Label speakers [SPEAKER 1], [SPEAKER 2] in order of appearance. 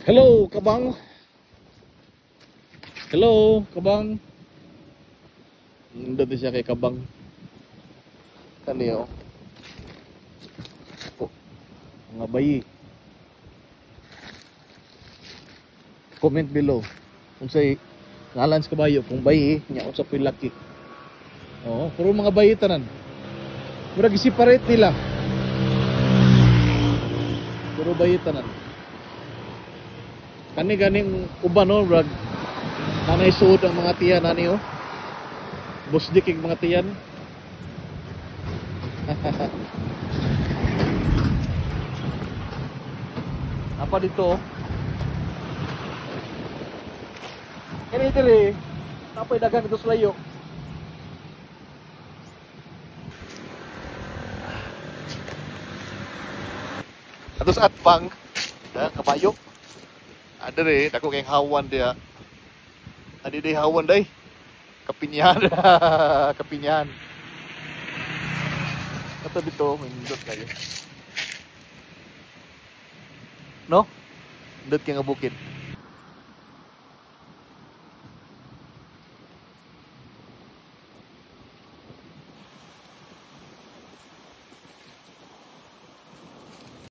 [SPEAKER 1] Hello, kabang. Hello, kabang. Nindot siya kay kabang. Kani oh. Po. Mga bayi. Comment below unsay ngalan sa kabayo, kung bayi nya unsa po'y laki. Oo, puro mga bayi tanan. Murag gi-separate nila. Puro bayi tanan. Kani ganing uban no, murag nanay suod ang mga tiyan ani oh. Busdik yung mga tiyan. Apa dito? Kini diri, tapoy dagan dito sa layo. Ato sa atbang, da kabayo. Adere, dako kay hawan diha. Adi day hawan day. Kapinyahan. Kapinyahan. Ato dito, may nindot kayo. No? Nindot kay nga bukid.